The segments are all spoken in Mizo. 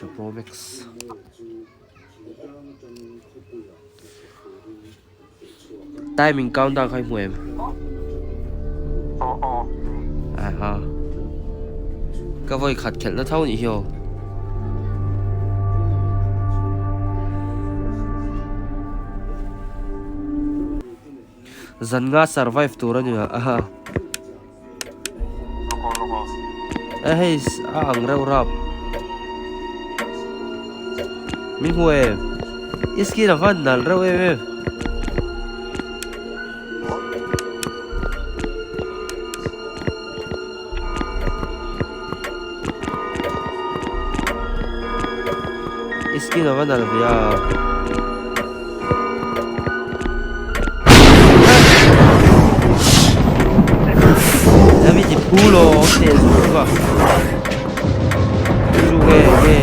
Ultra Pro Max. Timing countdown kha i hmu em? Aha. Ka vawi khat khelhna tho nih hi aw. Zan nga survive tur a ni a. Aha. E hei a ang reuh rap. Min hmu em? I skin a van nalh reuh em em. I skin a va nalh ve a. David i phu lo teh zu chu a. Chu nge nge.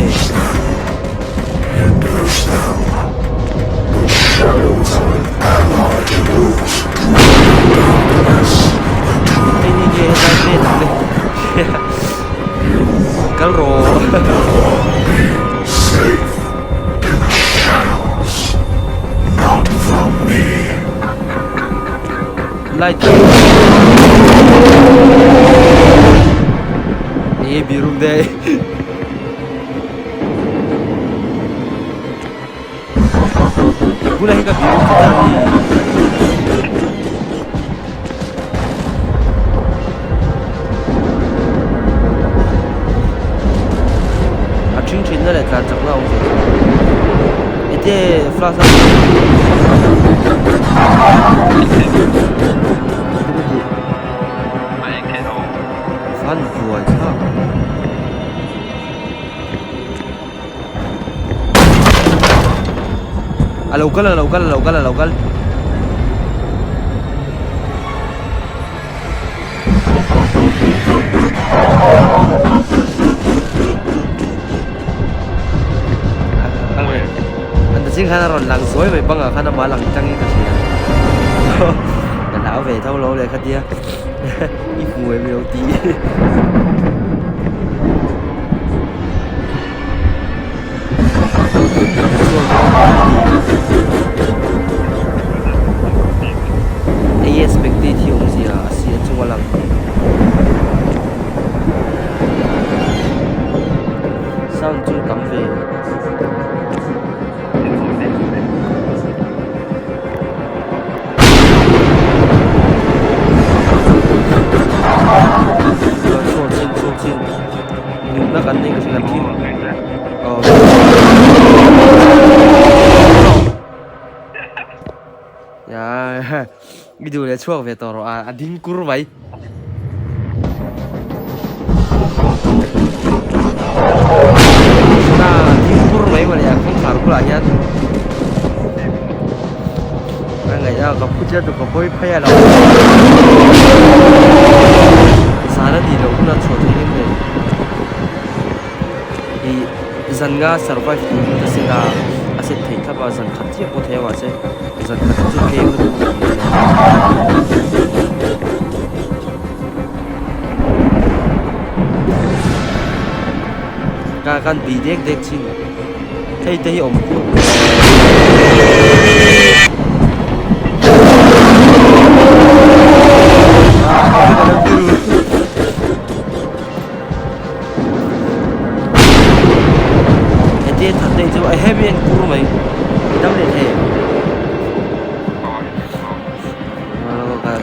Hei hi nge helai vel ang le. Kal rawh. Light Ê birum đây. Bula hi ka birum ta ni. A ṭhing ṭhinna leh tlan chakna a awm ve thung. Ete flash a Van buai thlak. A lo kal a lo kal a lo kal a lo kal. An ta ching khan a rawn lang zuai mai bangah khan amah lang tangin ka hria. Ka hlau ve tho lo leh khatia i hmu em i lo ti. Yes spectate hi awmzia a si a chunga lang sound chu tam ve. Chhuak chin chhuak chin nunna kan nei ka hre kan thim aw i duh leh chhuak ve tawh rawh a a ding kur mai. A ding kur mai mawle a kawngkhar bulah hian a ngaih a ka phu chiat ka hawi phei a lo zan a nih loh hunah chhuah theih em le ih zan nga survive turin ka set a a set theih thlap a zan khat chiah pawh thei a mahse zan khat chu tlem lutuk a ni ka kan bih dek dek thin hei te hi awm kur Hetia that daih chu a heavy en kur mai dam leh thei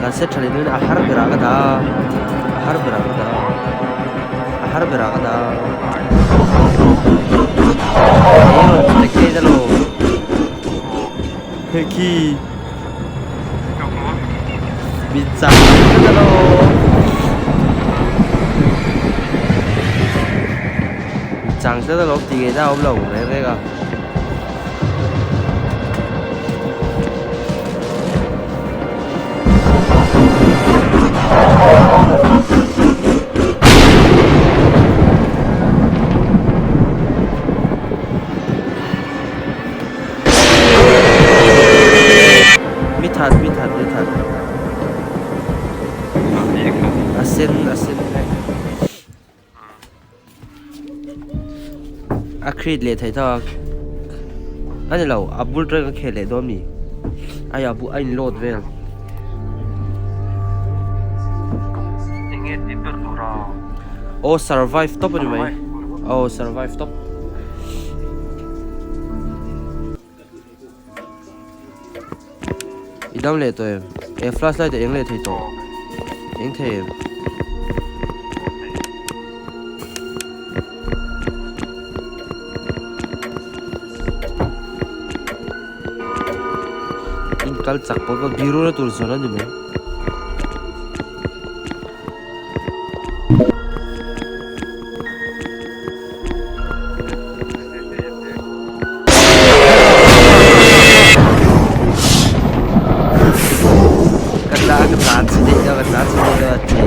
kan set tha leh dawn a har berah ka dah a a har berah ka dah a a har berah ka dah a he rawn spectate alawm hei khi min chang tlat alawm min chang tlat alawm tih ngaihna a awm lo reng reng a. Mi that mi that mi that a sen a sen a create leh theih tho a a ni lo a bul tang a khel leh dawn mi ai a bu a in load vel. Enge tih ber tur a? Aw survive tawp a ni mai aw survive tawp. I dam leh tawh em? E flashlight a eng leh thei tawh. Eng thei em? In kal chak pawh chuan biru na tur zawn a ni mai. Ka tla ka tla chi daih lo ka tla chi daih lo a ti.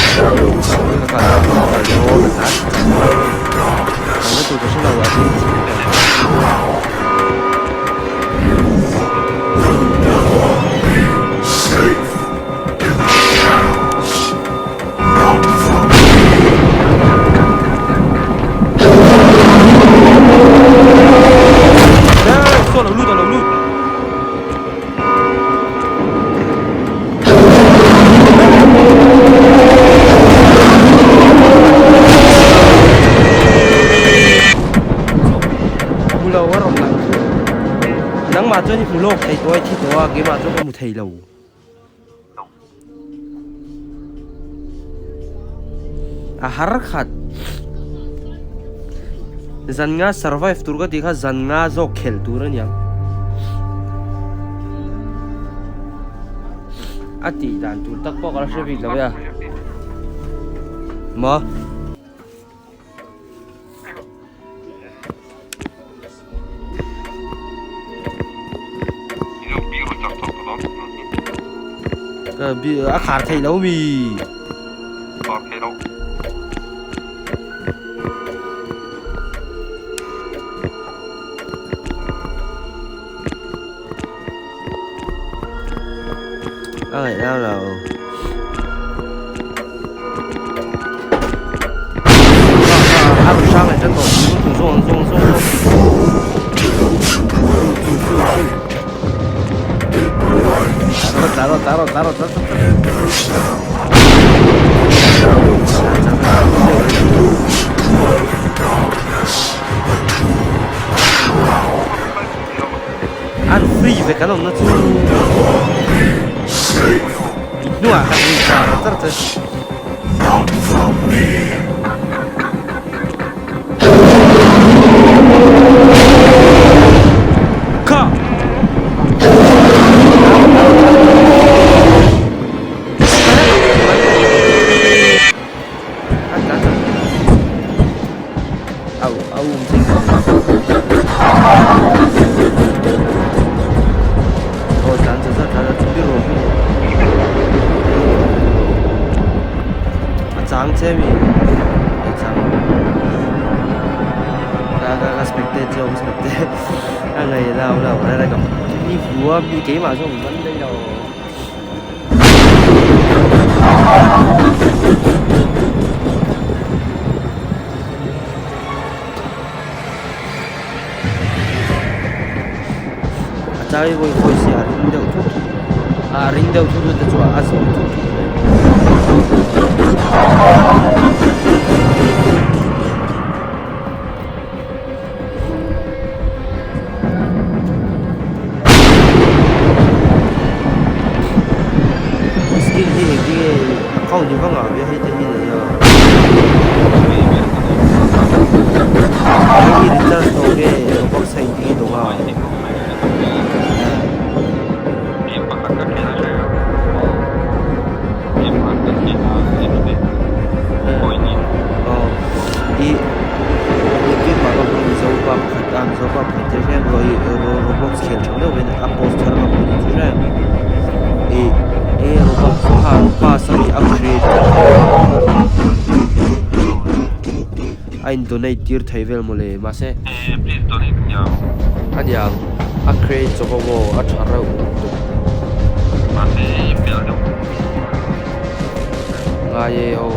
Ka kal lo ka kal lo ka tla chi chak lo. Kalna tur ka hre lo a ti. Nangmah chuan i hmu lawk thei tawh a i thi tawh a keimah chuan ka hmu thei lo. A har khat. Zan nga survive tur ka tih kha zan nga zawk khelh tur a niang. A tih dan tur tak pawh ka la hre bik lo e a. Maw? A khar thei lo mi. Khar thei lo. A ngaih nau lo. A rawn hrang leh tan tawh. Chu zawng zawng zawng zawng. Chu chu chu. Tla rawh tla rawh tla rawh tla rawh tla rawh. An free vek an awmna chu i hnuah kan ui char char che. Kha! Au au um thei tawh. Aw tlan chak chak tlan chak bir rawh bir rawh. A chang che mi a chang. Ka ka ka spectate chu ka spectate a ngei lau lau a ka mi hua mi keimah zawng man daih lo. A chai vawi vawi si a ring deuh thut thut mai a ring deuh thut thut te chuan a zawi thut thut mai. Skin hi engtin nge account hi va ngah ve hei te hi nei a hei hi recharge tawh nge robux a engtin nge dawng a. Mizo pa pakhat a Mizo pa pakhat te hian ro ih Roblox khel tha deuh in a post thar a hmu ni chu reng ih e Roblox kha pass a mi a create a in donate tir thei vel mawle mahse a niang a create chawp a maw a tha reuh lutuk. ngai e aw.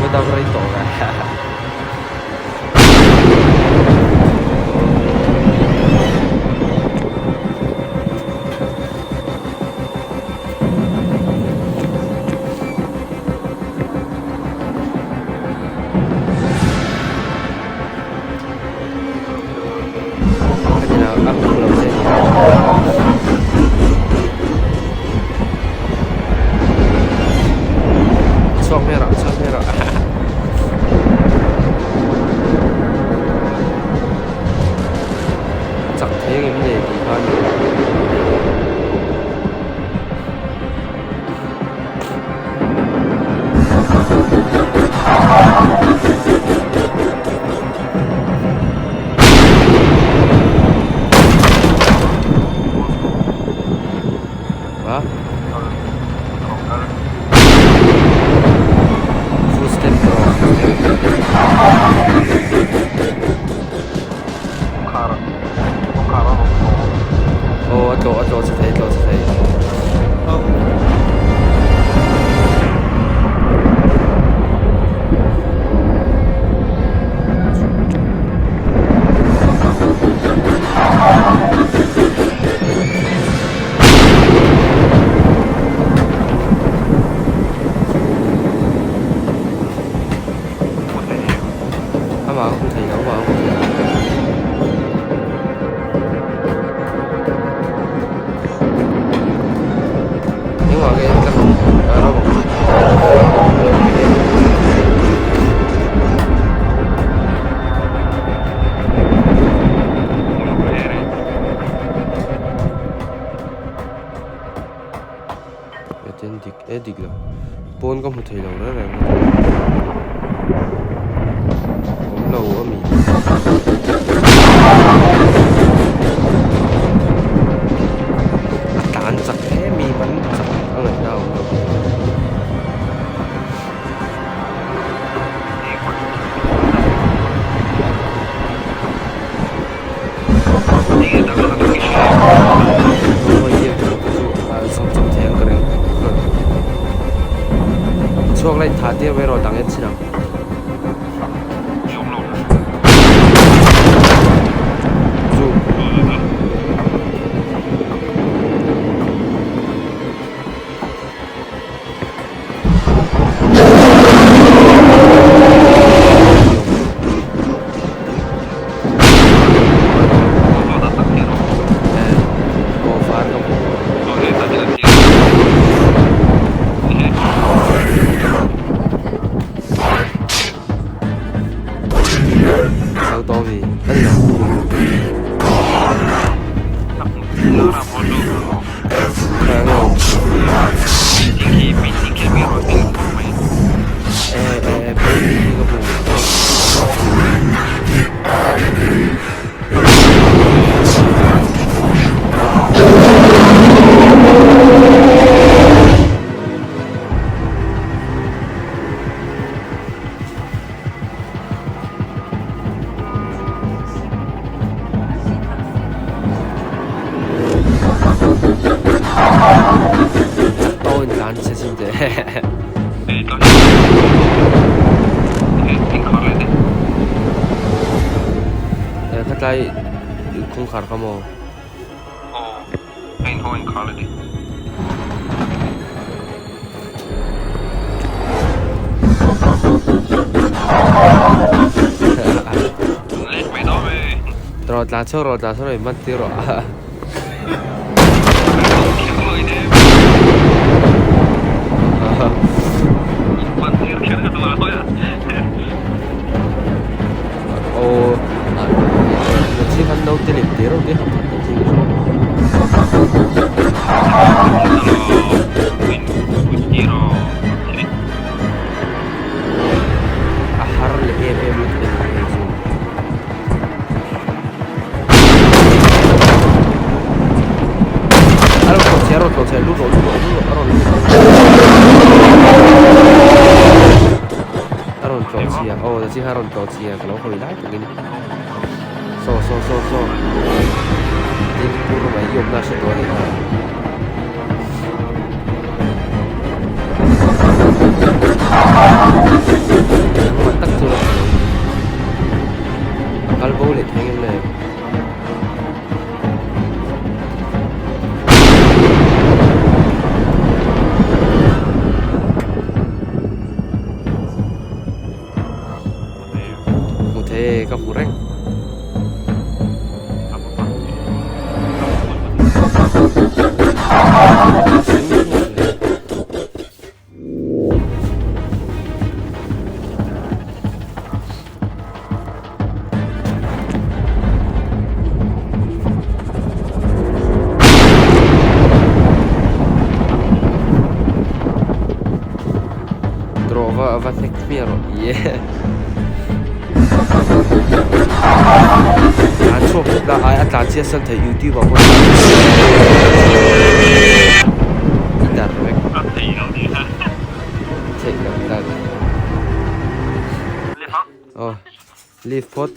Ka dam rei tawh ve. A hmu lo che nia. Chhuak mai rawh, chhuak mai rawh. Chak thei ang em le tih kha a ni. Full step rawh. Aw a tlawh a tlawh che thei a tlawh che thei. Amah a hmu thei lo amah a hmu thei lo. Engmah ka en tlat a ram ang. Dik e dik lo pawn ka hmu thei lo reng reng awm lo a mi a tlan chak em mi man chak a ngaihna a awm lo. Chhuak la inthah tir mai rawh dang en chin ang. Zu. Khatlai kawngkhar kha maw? Aw, a inhaw inkhar leh daih. Lek mai dawn ve. Rawh tla chhuak rawh tla chhuak rawh in man tir rawh. Aw chi khan naute lem te reuh te han that dan hi ka hria. A har leh em em lutuk a ni hei chu. A rawn tlawh chhe a rawn tlawh chhe lut rawh lut rawh lut rawh a rawn lut a rawn tlawh chhia aw ti khan a rawn tlawh chhia ka lo hawi lai takin saw saw saw saw. Ding pur mai i awmna hre tawh a ni kha. Nangmah tak chu a lo ni. A kal bo leh thei em le? Hmu thei e ka hmu reng. Draw va va hnek hmiah rawh yeah. Tlan chhuak thut la ai a tlan chiah san theih youtube ah pawh i dar vek. A theih loh ni kha. Theih loh tlat. Aw leave phawt.